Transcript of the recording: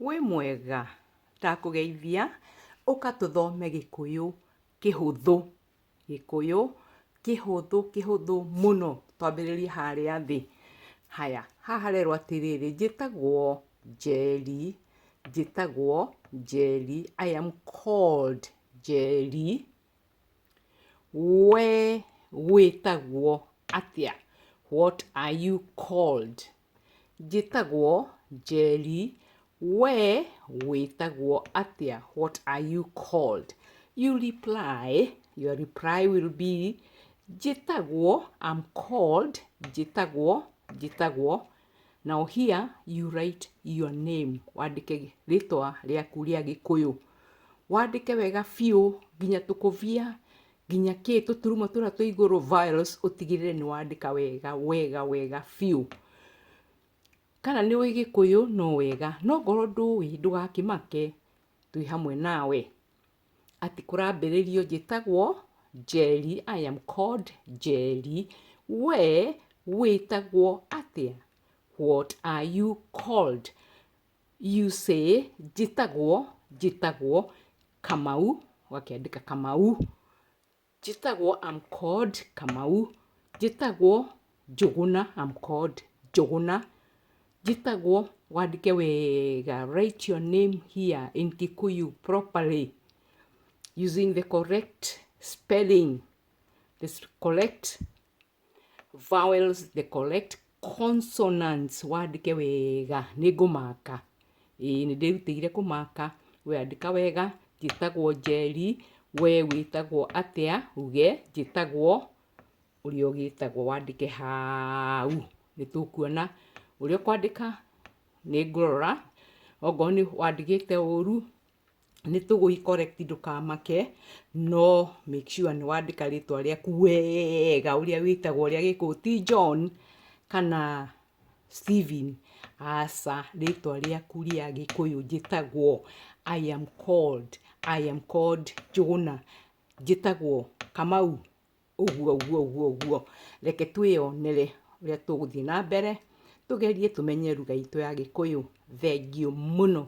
Wĩ mwega? Ndakũgeithia, ũka tũthome gĩkũyũ kĩhũthũ. Gĩkũyũ kĩhũthũ kĩhũthũ mũno. Twambĩrĩrie harĩa thĩ. Haya, haha harerwo atĩrĩrĩ, njĩtagwo Njeri, njĩtagwo Njeri, I am called Njeri. We wĩtagwo atĩa? What are you called? Njĩtagwo Njeri, we wĩtagwo atĩa? What are you called? You reply, your reply will be njĩtagwo, I'm called, njĩtagwo, njĩtagwo. Now here you write your name, wandĩke rĩtwa rĩaku rĩa Gĩkũyũ. Wandĩke wega biũ nginya tũkũbia nginya kĩ tũturuma tũrĩa twĩ igũrũ vowels ũtigĩrĩre nĩ wandĩka wega wega wega biũ. Kana nĩ ũĩ Gĩkũyũ no wega, no ngorwo ndũĩ ndũgakĩmake twĩ hamwe nawe. Atĩ kũrambĩrĩrio njĩtagwo Njeri, I am called Njeri. We wĩtagwo atĩa? What are you called? You say njĩtagwo, njĩtagwo Kamau, ũgakĩandĩka Kamau. Njĩtagwo I'm called Kamau. Njĩtagwo Njũgũna, I'm called Njũgũna. Njĩtagwo, wandĩke wega, write your name here in Kikuyu properly using the correct spelling, the correct vowels, the correct consonants, wandĩke wega. Nĩ ngũmaka, ĩĩ nĩ ndĩrutĩire kũmaka. We andĩka wega, njĩtagwo Njeri, we wĩtagwo atĩa? Uge njĩtagwo ũrĩa ũgĩtagwo wandĩke hau. Nĩ tũkuona ũrĩa ũkwandĩka, nĩ ngũrora, ongorwo nĩ wandĩkĩte ũru, nĩ tũgũ correct ndũkamake, no make sure nĩ wandĩka rĩtwa rĩaku wega ũrĩa wĩtagwo ũrĩa Gĩkũyũ, ti John kana Stephen, aca, rĩtwa rĩaku rĩa Gĩkũyũ njĩtagwo, I am called, I am called Njũgũna, njĩtagwo Kamau, ũguo ũguo ũguo ũguo. Reke twĩyonere ũrĩa tũgũthiĩ na mbere, tũgerie tũmenye lugha itũ ya Gĩkũyũ. Thengiũ mũno.